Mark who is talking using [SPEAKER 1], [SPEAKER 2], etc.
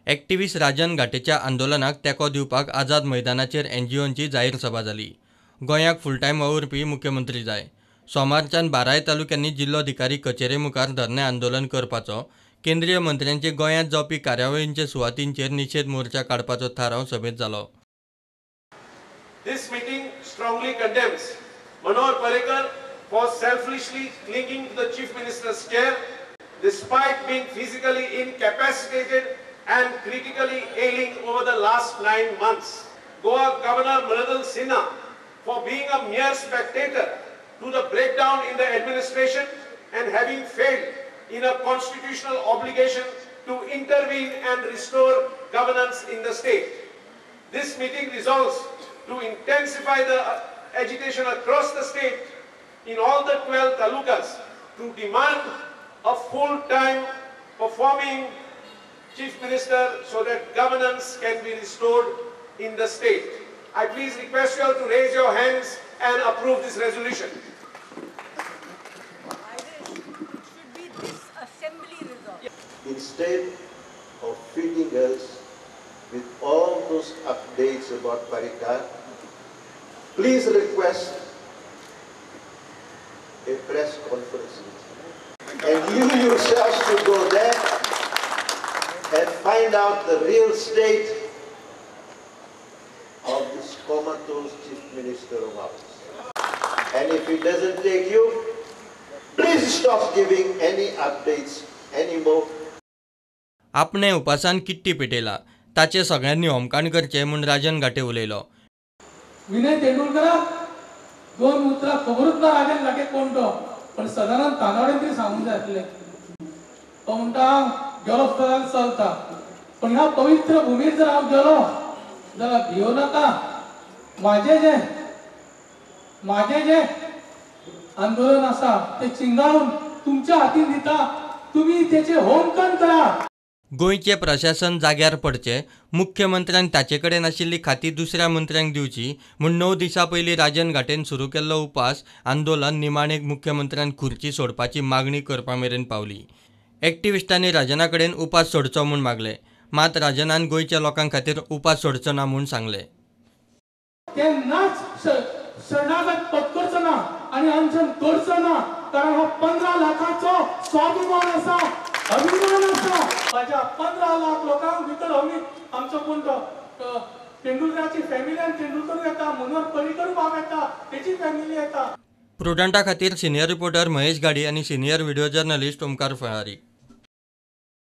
[SPEAKER 1] एक्टिव्हिस्ट राजन घाटेच्या आंदोलनाक तेंको दिवपाक आझाद मैदानाचेर एनजीओंची जाहीर सभा जाली. गोंयाक फुलटायम वावुरपी मुख्यमंत्री जाय. सोमारच्यान 12 तालुक्यांनी जिल्लोधिकारी कचेरे मुखार धरणें आंदोलन करपाचो, केंद्रीय मंत्र्यांचे गोंयांत जावपी कार्यावळींचे सुवातींचेर निशेध मोर्चा काडपाचो थाराव सभेंत जालो.
[SPEAKER 2] This meeting strongly condemns Manohar Parrikar for selfishly clinging to the Chief Minister's chair despite being physically incapacitated and critically ailing over the last 9 months. Goa Governor Mridul Sinha for being a mere spectator to the breakdown in the administration and having failed in a constitutional obligation to intervene and restore governance in the state. This meeting resolves to intensify the agitation across the state in all the 12 talukas to demand a full-time performing Chief Minister so that governance can be restored in the state. I please request you all to raise your hands and approve this resolution.
[SPEAKER 3] I wish it should be this assembly resolve.
[SPEAKER 4] Instead of feeding us with all those updates about Parrikar, please request a press conference. And you yourselves should go there and find out the real state of this comatose Chief Minister of ours. And if he doesn't take you, please stop giving any updates anymore.
[SPEAKER 1] आपणे उपासान kitty पेटयला ताचे सगळ्यांनी होमकांड करचे म्हूण राजन घाटे उलयलो.
[SPEAKER 5] विनय तेंडुलकराक दोन उतरां खबरूच ना राजन घाटे कोण तो, पण सदानंद तानावडेन तरी सांगूंक जाय आसलें. तो म्हणटा गेलो सुद्दां चलता, पण ह्या पवित्र भुमीर जर हांव गेलो जाल्यार भियो नाका. माझे जे आंदोलन आसा ते चिंगाळून तुमच्या हातीन दिता, तुमी तेचे होमखण करा.
[SPEAKER 1] गोंयचें प्रशासन जाग्यार पडचें, मुख्यमंत्र्यान ताचे कडेन आशिल्ली खाती दुसऱ्या मंत्र्यांक दिवची म्हूण 9 दिसां पयलीं राजन घाटेन सुरू केल्लो उपास आंदोलन निमाणेक मुख्यमंत्र्यान खुर्ची सोडपाची मागणी करपा मेरेन पावली. एक्टिव्हिस्टांनी राजना कडेन उपास सोडचो म्हूण मागलें, मात राजनान गोंयच्या लोकां खातीर उपास सोडचो ना म्हूण सांगलें.
[SPEAKER 5] केन्नाच शरणागत पत्करचो ना आनी अनशन करचो ना, कारण हो 15 लाखाचो स्वाभिमान आसा, अभिमान आसा. माझ्या 15 लाख लोकांक भितर आमी आमचो कोण तो तेंडुलकराची फॅमिली आनी तेंडुलकर येता, मनोहर पर्रीकर बाब येता, तेची फॅमिली येता.
[SPEAKER 1] प्रुडंटा खातीर सिनियर रिपोर्टर महेश गाडी आनी senior video journalist Omkar Falari.